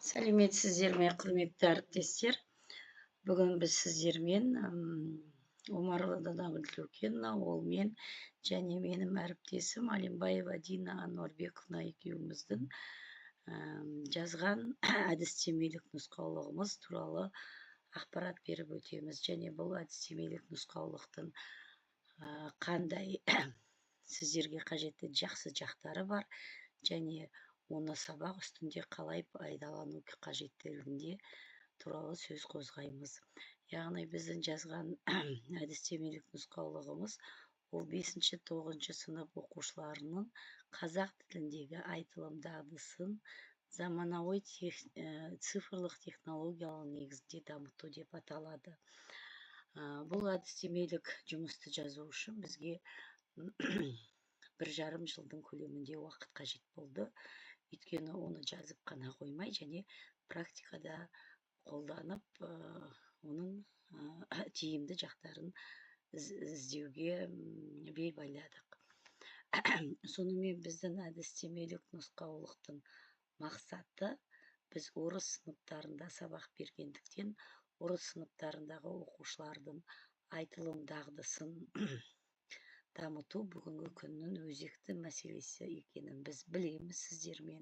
Сәлеметсіздер ме, құрметті әріптестер! Бүгін біз сіздермен, Омарова Данагүл Тілеукеновна, ол мен және менің әріптесім Алимбаева Дина Ануарбековна екеуміздің жазған әдістемелік нұсқаулығымыз туралы ақпарат беріп өтеміз және бұл әдістемелік нұсқаулықтың қандай сіздерге қажетті жақсы жақтары бар және оны сабақ үстінде қалай пайдалану қажеттілігінде туралы сөз қозғаймыз. Яғни біздің жазған әдістемелік нұсқаулығымыз ол бесінші, тоғызыншы сынып оқушыларының қазақ тіліндегі айтылым дағдысын заманауи цифрлық технологиялар негізінде дамыту деп аталады. Бұл әдістемелік жұмысты жазу үшін бізге 1,5 жылдың көлемінде уақыт қажет болды, өйткені оны жазып қана қоймай, және практикада қолданып, оның тиімді жақтарын іздеуге бел байладық. Сонымен, біздің әдістемелік нұсқаулықтың мақсаты: біз орыс сыныптарында сабақ бергендіктен, орыс сыныптарындағы оқушылардың айтылым дағдысын дамыту бүгінгі күннің өзекті мәселесі екенін біз білеміз сіздермен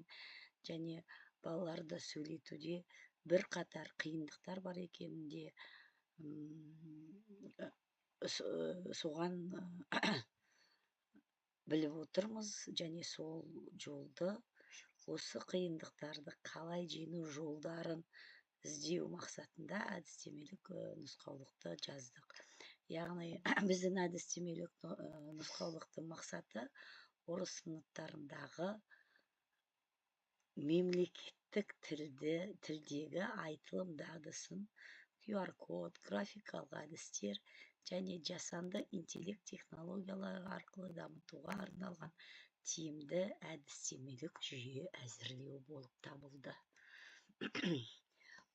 және балаларды сөйлетуде бірқатар қиындықтар бар екенін де соған біліп отырмыз және сол жолды, осы қиындықтарды қалай жеңу жолдарын іздеу мақсатында әдістемелік нұсқаулықты жаздық. Яғни біздің әдістемелік нұсқаулықтың мақсаты орыс сыныптарындағы мемлекеттік тілдегі айтылым дағдысын QR код, графикалық әдістер және жасанды интеллект технологиялары арқылы дамытуға арналған тиімді әдістемелік жүйе әзірлеу болып табылды.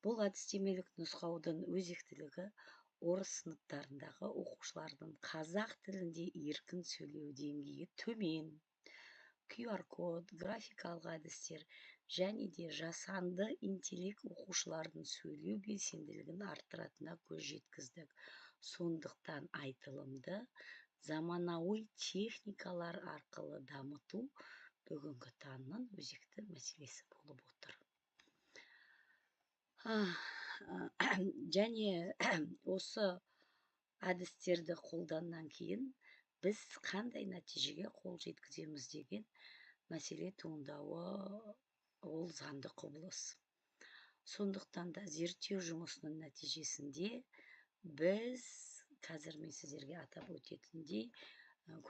Бұл әдістемелік нұсқаудың өзектілігі: орыс сыныптарындағы оқушылардың қазақ тілінде еркін сөйлеу деңгейі төмен. QR код, графикалық әдістер және де жасанды интеллект оқушылардың сөйлеу белсенділігін арттыратынына көз жеткіздік. Сондықтан айтылымды заманауи техникалар арқылы дамыту бүгінгі таңның өзекті мәселесі болып отыр. Және осы әдістерді қолданнан кейін біз қандай нәтижеге қол жеткіземіз деген мәселе туындауы ол заңды құбылыс. Сондықтан да зерттеу жұмысының нәтижесінде біз қазір мен сіздерге атап өтетіндей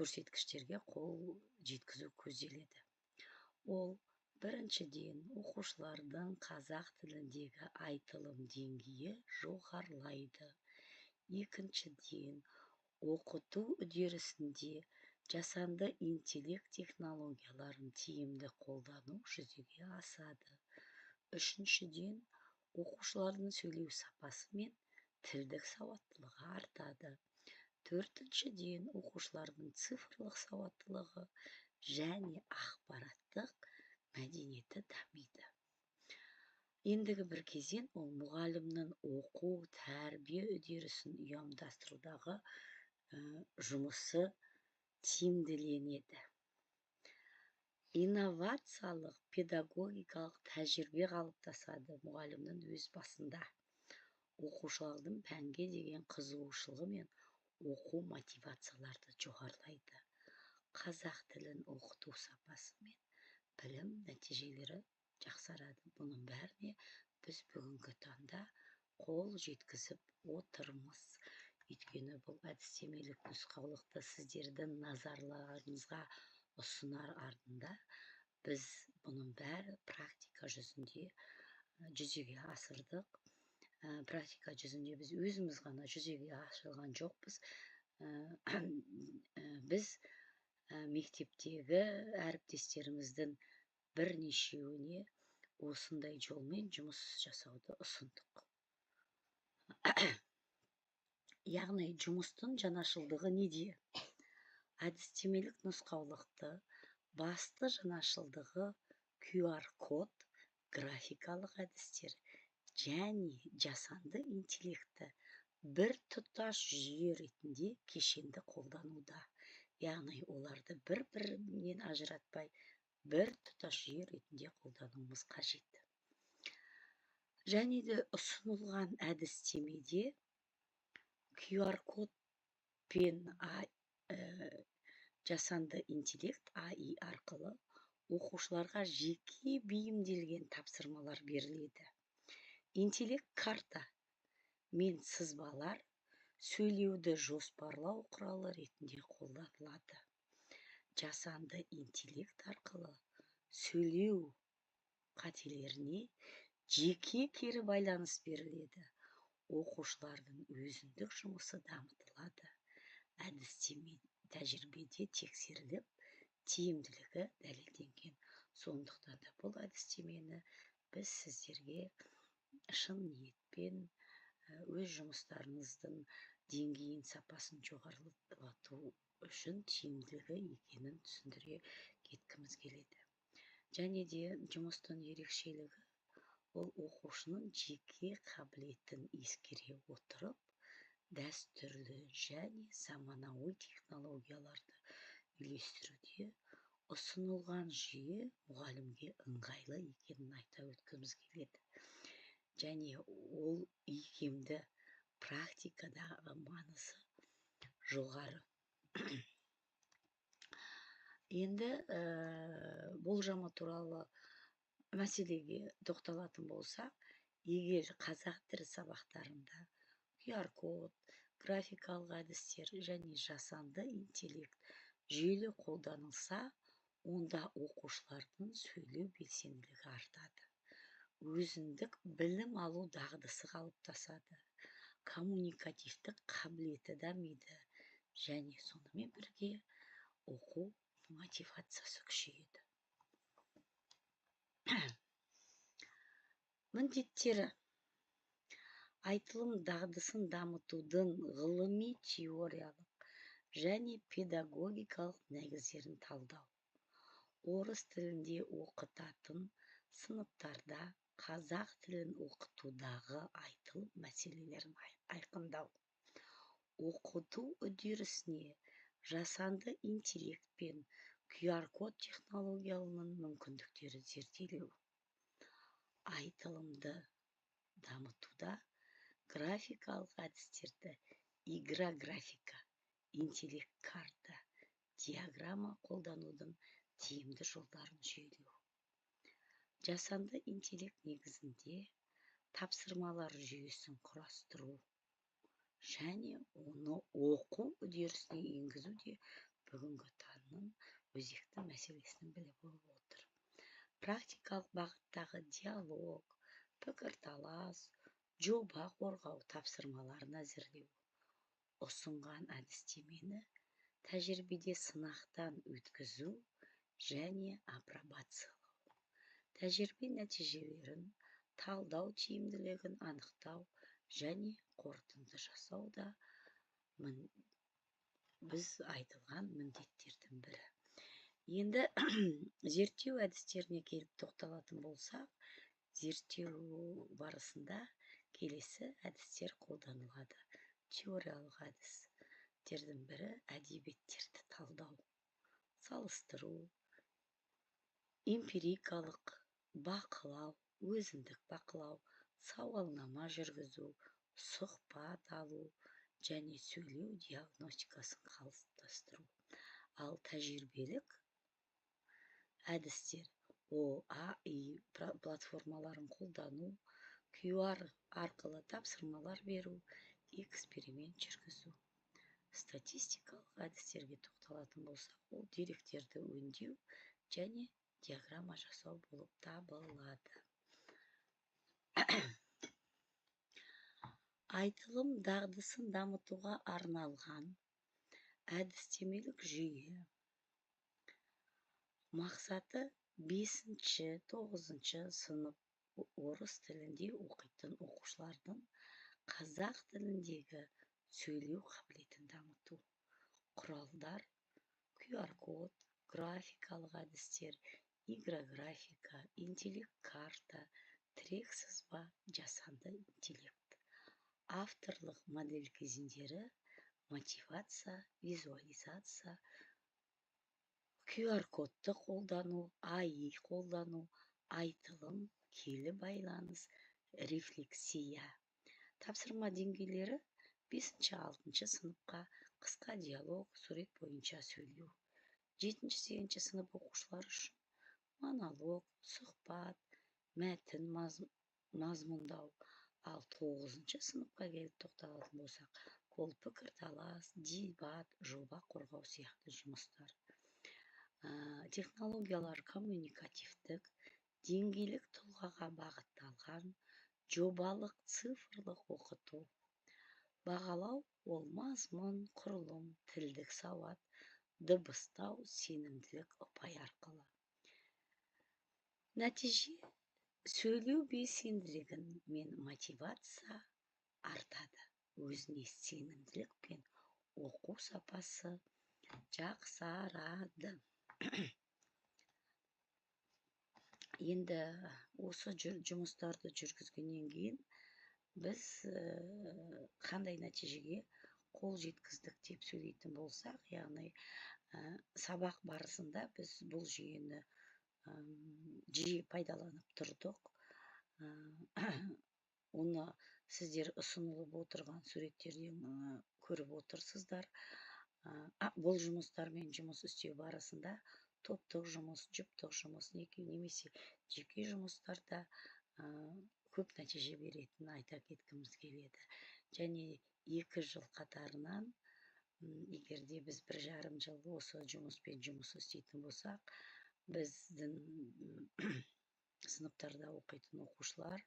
көрсеткіштерге қол жеткізу көзделеді. Ол біріншіден, оқушылардың қазақ тіліндегі айтылым деңгейі жоғарылайды. Екіншіден, оқыту үдерісінде жасанды интеллект технологияларын тиімді қолдану жүзеге асады. Үшіншіден, оқушылардың сөйлеу сапасы мен тілдік сауаттылығы артады. Төртіншіден, оқушылардың цифрлық сауаттылығы және ақпараттық мәдениеті дамиды. Ендігі бір кезең ол мұғалімнің оқу тәрбие үдерісін ұйымдастырудағы жұмысы тиімділенеді, инновациялық педагогикалық тәжірибе қалыптасады. Мұғалімнің өз басында оқушылардың пәнге деген қызығушылығы мен оқу мотивациялары жоғарылайды, қазақ тілін оқыту сапасы мен білім нәтижелері жақсарады. Бұның бәріне біз бүгінгі таңда қол жеткізіп отырмыз, өйткені бұл әдістемелік нұсқаулықты сіздердің назарларыңызға ұсынар алдында біз бұның бәрі практика жүзінде жүзеге асырдық. Практика жүзінде біз өзіміз ғана жүзеге асырған жоқпыз, біз мектептегі әріптестеріміздің бірнешеуіне осындай жолмен жұмыс жасауды ұсындық. Яғни жұмыстың жаңашылдығы неде? Әдістемелік нұсқаулықты басты жаңашылдығы QR код, графикалық әдістер және жасанды интеллектті бір тұтас жүйе ретінде кешенді қолдануда. Яғни оларды бір-бірінен ажыратпай, бір тұтас жүйе ретінде қолдануымыз қажет. Және де ұсынылған әдістемеде QR-код пен жасанды интеллект АИ арқылы оқушыларға жеке бейімделген тапсырмалар беріледі. Интеллект карта мен сызбалар сөйлеуді жоспарлау құралы ретінде қолданылады. Жасанды интеллект арқылы сөйлеу қателеріне жеке кері байланыс беріледі. Оқушылардың өзіндік жұмысы дамытылады. Әдістеме тәжірибеде тексеріліп, тиімділігі дәлелденген. Сондықтан да бұл әдістемені біз сіздерге шын ниетпен өз жұмыстарыңыздың деңгейін, сапасын жоғарылату үшін тиімділігі екенін түсіндіре кеткіміз келеді. Және де жұмыстың ерекшелігі ол оқушының жеке қабілетін ескере отырып, дәстүрлі және заманауи технологияларды үйлестіруде ұсынылған жүйе мұғалімге ыңғайлы екенін айта өткіміз келеді. Және ол икемді, практикадағы маңызы жоғары. Енді болжамы туралы мәселеге тоқталатын болсақ, егер қазақ тілі сабақтарында QR-код, графикалық әдістер және жасанды интеллект жүйелі қолданылса, онда оқушылардың сөйлеу белсенділігі артады, өзіндік білім алу дағдысы қалыптасады, коммуникативтік қабілеті дамиды және сонымен бірге оқу мотивациясы күшейеді. Міндеттері: айтылым дағдысын дамытудың ғылыми теориялық және педагогикалық негіздерін талдау, орыс тілінде оқытатын сыныптарда қазақ тілін оқытудағы айтылым мәселелерін айқындау, оқыту үдерісіне жасанды интеллект пен QR-код технологияларының мүмкіндіктерін зерделеу, айтылымды дамытуда графикалық әдістерді игра графика, интеллект карта, диаграмма қолданудың тиімді жолдарын жүйелеу, жасанды интеллект негізінде тапсырмалар жүйесін құрастыру және оны оқу үдерісіне енгізу де бүгінгі таңның өзекті мәселесінің бірі болып отыр. Практикалық бағыттағы диалог, пікірталас, жоба қорғау тапсырмаларын әзірлеу, ұсынған әдістемені тәжірибеде сынақтан өткізу және апробациялау, тәжірибе нәтижелерін талдау, тиімділігін анықтау және қорытынды жасау да біз айтылған міндеттердің бірі. Енді зерттеу әдістеріне келіп тоқталатын болсақ, зерттеу барысында келесі әдістер қолданылады. Теориялық әдістердің бірі әдебиеттерді талдау, салыстыру, эмпирикалық бақылау, өзіндік бақылау, сауалнама жүргізу, сұхбат алу және сөйлеу диагностикасын қалыптастыру. Ал тәжірибелік әдістер ол АИ платформаларын қолдану, QR арқылы тапсырмалар беру, эксперимент жүргізу. Статистикалық әдістерге тоқталатын болсақ, ол деректерді өңдеу және диаграмма жасау болып табылады. Айтылым дағдысын дамытуға арналған әдістемелік жүйе. Мақсаты: 5-9 сынып орыс тілінде оқитын оқушылардың қазақ тіліндегі сөйлеу қабілетін дамыту. Құралдар: QR-код, графикалық әдістер, Игрографика, интеллект карта, тірек сызба, жасанды интеллект, авторлық модель кезеңдері, мотивация, визуализация, QR-кодты қолдану, АИ қолдану, айтылым, келі байланыс, рефлексия. Тапсырма деңгейлері: 5-6 сыныпқа қысқа диалог, сурет бойынша сөйлеу. 7-8 сынып оқушылары үшін монолог, сұхбат, мәтін мазмұндау. Ал 9 сыныпқа келіп тоқталатын болсақ, ол пікірталас, дебат, жоба қорғау сияқты жұмыстар. Технологиялар коммуникативтік, деңгейлік тұлғаға бағытталған, жобалық цифрлық оқыту. Бағалау ол мазмұн, құрылым, тілдік сауат, дыбыстау, сенімділік, ұпай арқылы. Нәтиже: сөйлеу белсенділігі мен мотивация артады, өзіне сенімділік пен оқу сапасы жақсарады. Енді осы жұмыстарды жүргізгеннен кейін біз қандай нәтижеге қол жеткіздік деп сөйлейтін болсақ, яғни сабақ барысында біз бұл жүйені жиі пайдаланып тұрдық. Оны сіздер ұсынылып отырған суреттерден көріп отырсыздар. Бұл жұмыстармен жұмыс істеу барысында топтық жұмыс, жұптық жұмыс немесе жеке жұмыстарда көп нәтиже беретінін айта кеткіміз келеді. Және 2 жыл қатарынан, егер де біз 1,5 жыл осы жұмыспен жұмыс істейтін болсақ, біздің сыныптарда оқитын оқушылар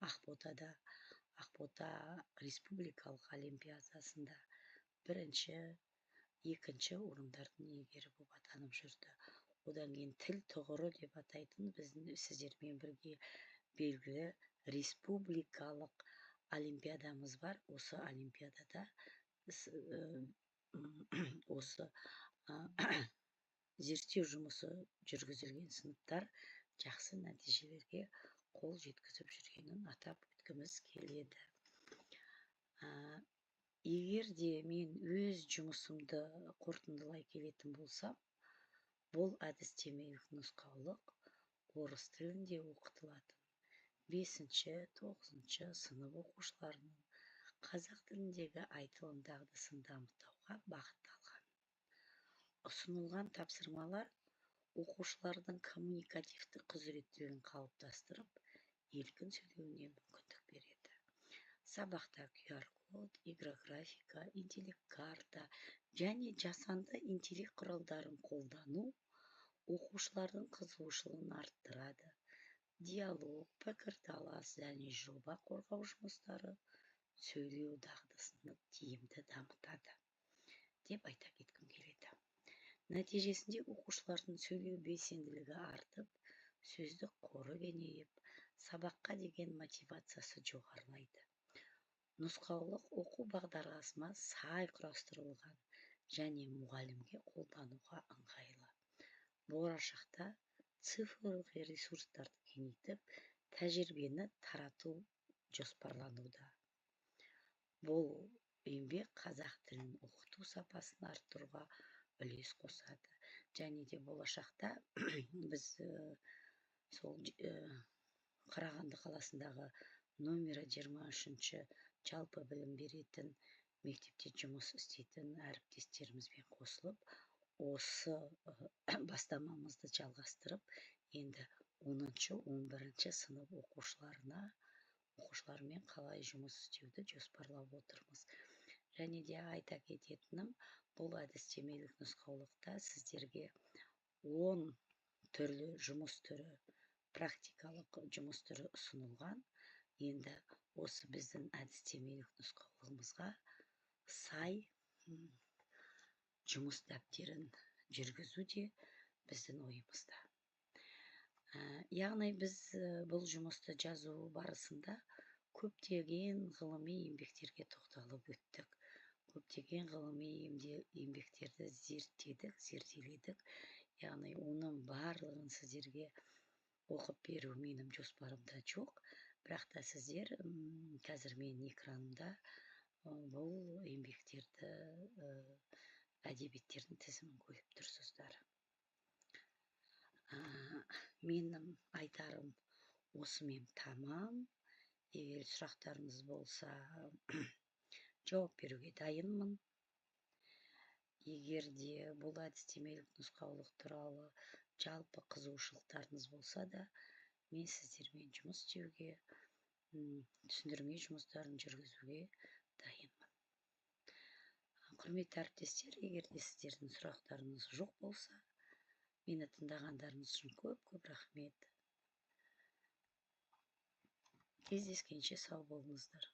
Ақботада, Ақбота республикалық олимпиадасында бірінші, екінші орындардың иегері болып атанып жүрді. Одан кейін тіл тұғыры деп атайтын біздің сіздермен бірге белгілі республикалық олимпиадамыз бар. Осы олимпиадада осы зерттеу жұмысы жүргізілген сыныптар жақсы нәтижелерге қол жеткізіп жүргенін атап өткіміз келеді. Егер де мен өз жұмысымды қорытындылай келетін болсам, бұл әдістемелік нұсқаулық орыс тілінде оқытылатын 5-9 сынып оқушыларының қазақ тіліндегі айтылым дағдысын дамытуға бағытталған. Ұсынылған тапсырмалар оқушылардың коммуникативті құзыреттілігін қалыптастырып, еркін сөйлеуіне мүмкіндік береді. Сабақта QR-код, игрографика, интеллект карта және жасанды интеллект құралдарын қолдану оқушылардың қызығушылығын арттырады. Диалог, пікірталас және жоба қорғау жұмыстары сөйлеу дағдысын тиімді дамытады деп айта кеткім келеді. Нәтижесінде оқушылардың сөйлеу белсенділігі артып, сөздік қоры кеңейіп, сабаққа деген мотивациясы жоғарылайды. Нұсқаулық оқу бағдарламасына сай құрастырылған және мұғалімге қолдануға ыңғайлы. Болашақта цифрлық ресурстарды кеңейтіп, тәжірибені тарату жоспарлануда. Бұл еңбек қазақ тілін оқыту сапасын арттыруға үлес қосады. Және де болашақта біз сол Қарағанды қаласындағы номері 23 жалпы білім беретін мектепте жұмыс істейтін әріптестерімізбен қосылып, осы бастамамызды жалғастырып, енді 10-11 сынып оқушылармен қалай жұмыс істеуді жоспарлап отырмыз. Және де айта кететінім, бұл әдістемелік нұсқаулықта сіздерге 10 түрлі жұмыс түрі, практикалық жұмыс түрі ұсынылған. Енді осы біздің әдістемелік нұсқаулығымызға сай жұмыс дәптерін жүргізу де біздің ойымызда. Яғни біз бұл жұмысты жазу барысында көптеген ғылыми еңбектерге тоқталып өттік. Көптеген ғылыми еңбектерді зерттедік, зерделедік. Яғни оның барлығын сіздерге оқып беру менің жоспарымда жоқ, бірақ та сіздер қазір менің экранымда бұл еңбектерді, әдебиеттердің тізімін көріп тұрсыздар. Менің айтарым осымен тамам. Егер сұрақтарыңыз болса, жауап беруге дайынмын. Егер де бұл әдістемелік нұсқаулық туралы жалпы қызығушылықтарыңыз болса да, мен сіздермен жұмыс істеуге, түсіндірме жұмыстарын жүргізуге дайынмын. Құрметті әріптестер, егер де сіздердің сұрақтарыңыз жоқ болса, мені тыңдағандарыңыз үшін көп-көп рахмет. Кездескенше сау болыңыздар.